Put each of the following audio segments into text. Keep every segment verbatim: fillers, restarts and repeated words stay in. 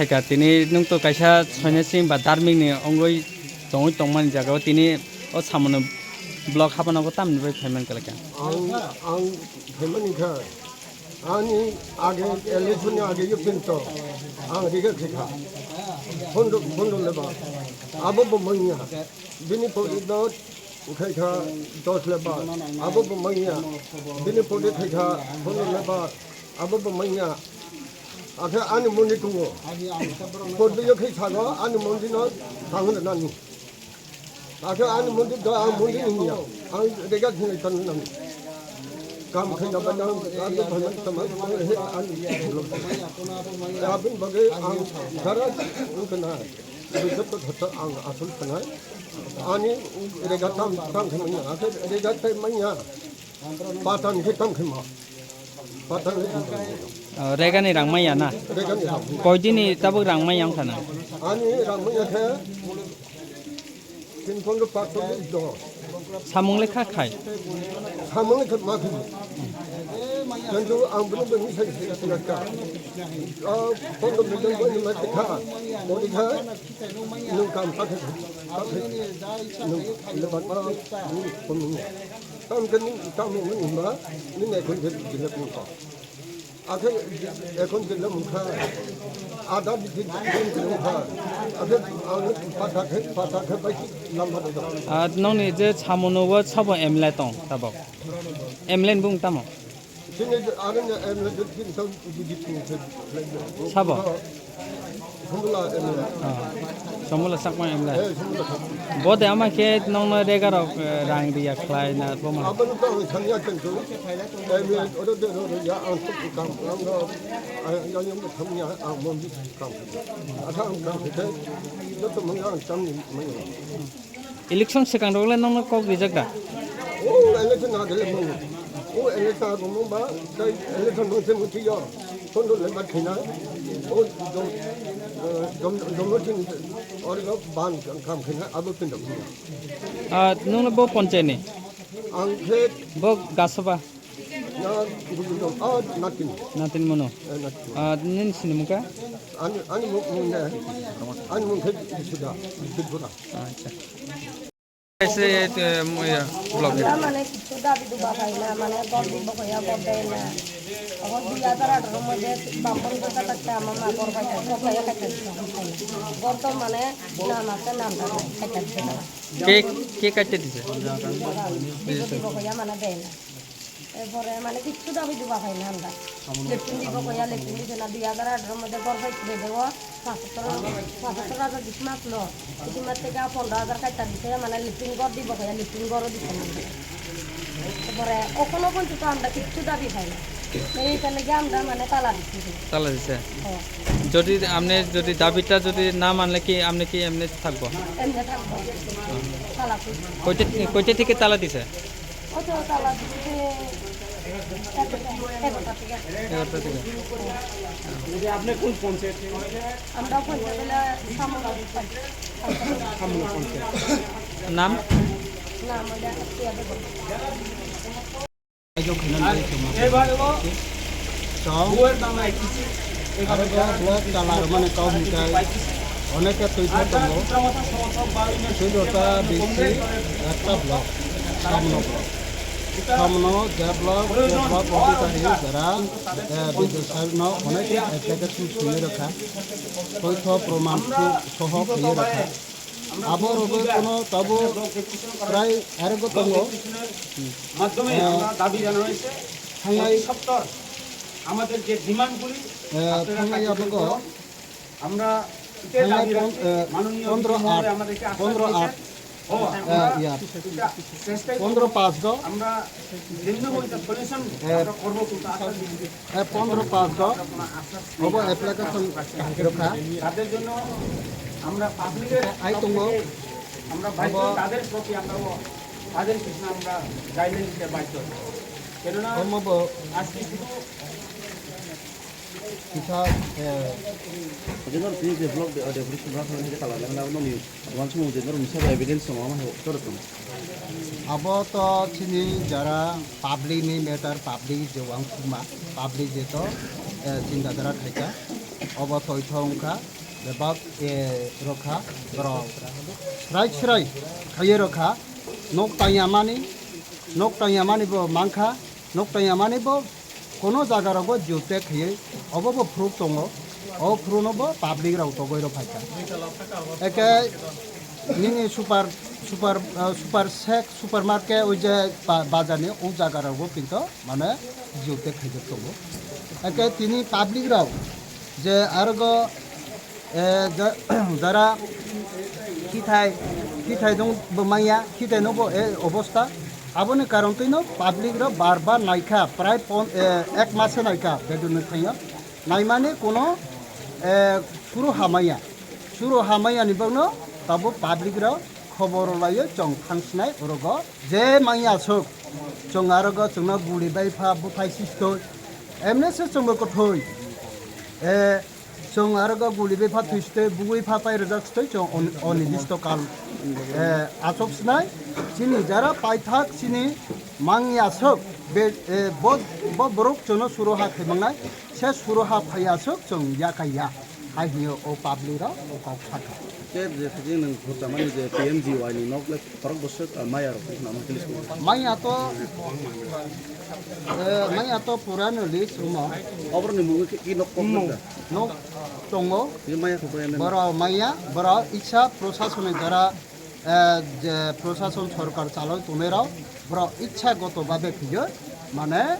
Kha tini nwng to kaisa soinasing ba dharmik ni ongwi tongwi tongmani jagao tini o samono block habana ko tamni bai phaimani kala kha. Ang, ang phaimani kha. Ani age election ni age yo pinto. Ang riga kha. Hondo, hondo leba. Abo bo manya. Bini pore do khai kha dos lebar, abo bo manya. Bini pore khai kha pondro lebar, abo bo manya. Akhe ani mondi tongo. Porbiyo khai sago ani mondi no thangna nani. Akhe ani mondi do ang mondi niya. Ang rega khinai tan nani. Kam khai na ba dang, ang to bhai man tamang he ani. Abin bagai ang gara ungkana. Joto joto ang asol khanai. Ani rega tam, tam khe manya. Akhe rega tai manya. Patan khe tam khe ma. Patan khe tam khe ma. Oh, rega ni rang maya na? Rega ni rang. Koi din ni tabuk rang maya wng kha na? Ani rang maya khe tin pondro pachchollish do. Samung le kha khai? Samung le kha ma khai. Kintu ang bini bini sai sai sai ka. Ah, pondro million ko ni ma kha. Ori kha. Nwng kam ta khe, ta khe, nwng lebar ma, nwng kom nwng. Tam khe nwng, tam nwng nwng hwnba, nwng ekhon khe jila nwng kha. Akhe ekhon jila nwng kha. Ada di, di, di nwng kha. Akhe ang pata khe, pata khe bai lamba da. Ah, nongni je samono o sabo M L A tong tabok. M L A ni bung tamo? Chini arang ya M L A chini tau biji chini se. Sabo? Sumula M L A. Ah, Sumula Chakma M L A. Eh, Sumula Chakma. Bo de ama khe nongno rega rok, eh, rang riya khlai na bo ma. Abang tau thangya tentu. M L A oro de oro ya ang tu kam ang ro. Ang yang yang thangya ang mon di kam. Asa ang kam se. Joto mangya ang cham ni mangya. Election swkang rok le nongno kok rijak da? O election na gele mung. O election ko mung ba, tai election mung se mung tiyo. Kondo le bat khina. O dom, eh, dom, dom tin or go ban kam khina abo tin dom. Ah, nongno bo ponchai ni? Ang khe bo gasaba. Ya, gubun dong. Ah, natin. Natin mono. Eh, natin. Ah, nin sini muka? Ani, ani mung, mung ne. Ani mung khe sudah, sudah. Acha. Ese, eh, mo ya, vlog. Amra mane kichu dabi duba khai na, mane gor di bokoya gor de na. Gor di ya tara doro mo de bambon ko ta ta ma ma gor khai ta, gor khai khai ta. Gor to mane na ma ta na ma khai ta. Ke, ke kaite dise? Di bokoya mane de na. Erpore mane kichu dabi duba khai na amra. Lepin dibo koya, lepin di sena dui hajar atharo moddhe gor paisile de o, pachsottor, pachsottor hajar dismas lo. Dismas theke pondro hajar katta dise, mane lepin gor dibo koya, lepin gor o dise na. Erpore okhono porjonto amra kichu dabi khai na. Ei tale ge amra mane tala dise. Tala dise? O. Jodi amne jodi dabita jodi na manle ki amne ki emne thakbo? Emne thakbo. Tala koi. Koite, koite theke tala dise? Kota tala dise? এগারোটা থেকে। এগারোটা থেকে। আপনি কোন পঞ্চায়েত থেকে? আমরা পঞ্চায়েত হলো সামনা পঞ্চায়েত। সামনা পঞ্চায়েত। নাম? নাম হলো আফিয়া Begum. Chong, aro block tala rwmani kok hwnkhe onekta twisa tongo. Twisa ta bisi ekta block, samno block. Samno je block, je block odhikari jara, eh, Bidya Sarno onekta application simi rwkha. Toitho proman soho khaiwi rwkha. Abo rwgwi kono tabuk prai arwgo tongo. মাধ্যমে আমরা দাবি জানানো হয়েছে থানায়, সত্তর আমাদের যে ডিমান্ডগুলি, eh, আপনারা থানায় কার্যকরী করুন। Abogo আমরা এটাই থানায় দাবি রাখছি। মাননীয় পনেরো আট, আমাদেরকে আশ্বাস দিয়েছেন। Eh, iya. Pondro pas do. Amra jemno hoite solution amra korbo, kintu asha di. Eh, pondro pas do. Obo application rokha. Tader jonno amra public er ai tongo. Amra baidho, tader proti amra o, tader kisna amra guideline dite baidho. Kenona omo bo ajke shudhu Kisa, eh, Jemon tini je block de-, deputation block hwnwi khe tala nang nang nokni uansukmung je norok misa bai evidence tongo, omo hai khe tongo. Abo to chini jara public ni matter, public je uansukma, public je to, eh, chinta jara khaika. Obo toitho wngkha, bebak, e, rokha, borok srai srai khaiye rokha, nok tangya mani, nok tangya mani bo mankha, nok tangya mani bo kono jaga rogo jute khaiye, obo bo proof tongo, o proof no bo public rok togoi rok phaikha. Eke nini super, super, eh, super sek, supermarket, o je ba-, bazar ni o jaga rogo kinto mane jute khaijak tongo. Eke tini public rok je arogo, eh, ja-, jara kithai, kithai dong bo manya, kithai no bo e obosta. Aboni karon twi no public rok bar bar naikha, prai pon-, eh, ek mase naikha, bedunni thaio. Naimani kuno, eh, suru hamaya. Suru hamaya ni bagno tabo public rok khobor laio chong thangsinai orogo. Je manya sok, chwng arogo chwngno guli bai pha buthai sistoi. Emne se chwngbo kwthoi. Eh, chwng arogo guli bai pha thwi stoi, bugui pha pai rwjak stoi, chwng on-, onidisto kal, eh, achok sinai. Chini jara paithak chini mangya sok, be, eh, bo, bo borok chwngno suru ha khaimangnai, se suru ha phaiya sok chwng yakaiya. Hai hiyo o public rok o kok sakha. Ke je thajing nang khurcha mani je P M G Y ni nok le khorok bwswk, ah, maya rok phano ama kilis ko. Maya to, eh, maya to purano list rumo. Oborni mungwi ki nok kok nokda? Nok tongo. Ni maya ko boyan. Boro maya, boro icha proshasoni dara, eh, je proshasoni sorkar chaloi tongnai rok, boro icha goto babe khiyo, mane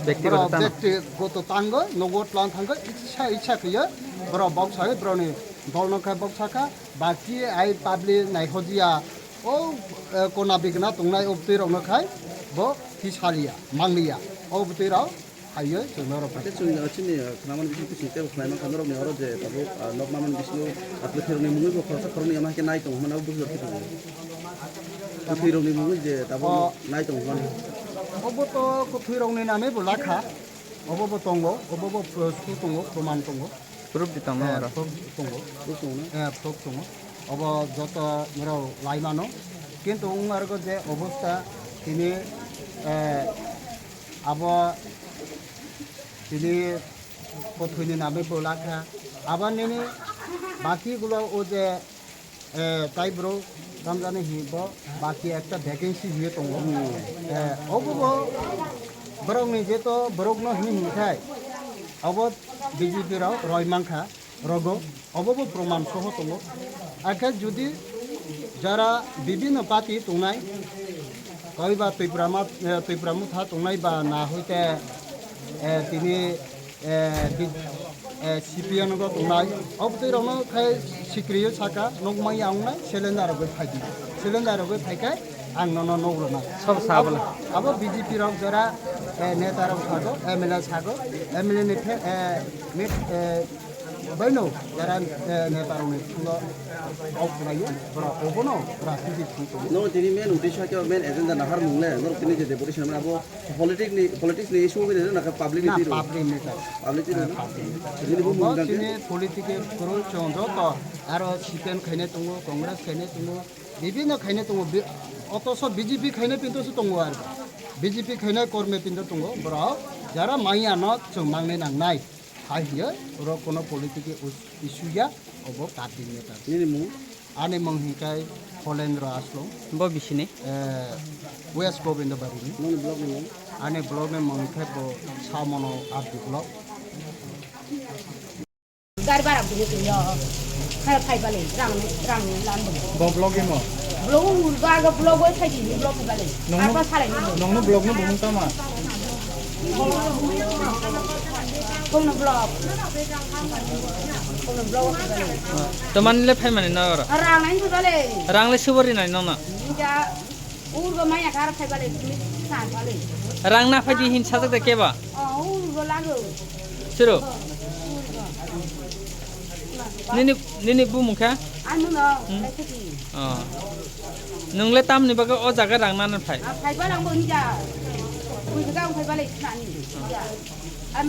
Bektigoto borok tano. Bektigoto tango, nogo tlang thango, icha icha khiyo, borok boksa, borokni dolno khe boksa kha, baki ai public naihojiya, o, eh, kona bigna tongnai o bwtwi rokno khai, bo tisaliya, mangliya, o bwtwi rok haiyo chwngno rok. Ate chwng, eh, chini, eh, khnaman bising tising tebo khlaima kha norokni oro je tabuk, ah, nokma man bisingo, ah, bwtwi rokni mungwi bo khoroksa khoroknwi ama khe nai tongo hwnmano bujor khe tongo. Bwtwi rokni mungwi je tabuk. O. Nai tongo hwnmano. Obo to kwthwi rokni name bo lakha. Obo bo tongo, obo bo pro-, su tongo, proman tongo. Proof di tongo. Eh, oro. Proof tongo. Proof tongo na? Eh, proof tongo. Obo joto norok lai mano. Kintu wng argo je obosta tini, eh, abo tini kwthwini name bo lakha. Abo nini baki gulo o je Eh, tai bro, tamjani hi bo, baki ekta vacancy hiye tongo. Hmm. Eh, obo bo, borokni jeto, borokno hi hinkhai, obo B J P rok roi mankha, rogo, obo bo proman soho tongo. Akhe jodi jara bibhinno party tongnai, koi ba Tipra ma-, eh, Tipra motha tongnai ba na hoite, eh, tini eh, bi-, eh, C P M no tongnai, o bwtwi rokno khai sikriyo saka, nokmai ya wngnai, cylinder rogwi phaidi. Cylinder rogwi phaikhai, ang nono nok rwnai. Sob sa abo, bwla. Abo B J P rok jora, eh, neta rok sago, M L A sago, M L A ni phe-, eh, mit-, eh, baino jara, eh, neta rokni thungo ok khlaiyo, borok obono rajniti thung tongo. No, tini main uddesho khe, main agenda nahar mung le, norok tini je deputation abo Politics ni, politics ni issue ni na public ni. Na, twi rw? Public ni ta. Public ni. Eh, rw? Public ni ta. Tini bo obo mung tini political kwrwi chwng joto aro C P M khainai tongo, Congress khainai tongo, bibhinno khainai tongo, bi-, otoso B J P khainai pinto se tongo aro. B J P khainai korme pinto tongo, borok jara manya no chwng mangnai nangnai. Hai hiyo, oro kono political us-, issue ya, obo party ni ta. Nini mung? Ani mung hinkhe Pholendra Aslong. Bo bisini? Eh, West Gobindabari ni. Nini block ni mung? Ani block ni mung hinkhe bo Samono R D block. Gari bara bini twi yo. Kha phai bale, rang, rang lan bo. Bo block ni mo? Block ur ba ga block oi phai di block ni bale. Nongno, apa salai ni? Nongno block ni bumung tama? Kono block. Kono block. Tamani le phai mani na oro? Rang nai bale. Rang le subori nai nona. Ninja urgo maya kar phai bale, tumi san bale. Rang na phai di hin sajak de keba? Oh, urgo lago. Siro. Urgo. Nini, nini bu mukha? Anu no, hmm? Lai khati. Oh. Nung le tamni baga o jaga rang nana phai? Ah, phai ba rang bo ninja. Bui jaga phai bale, nani. Ninja.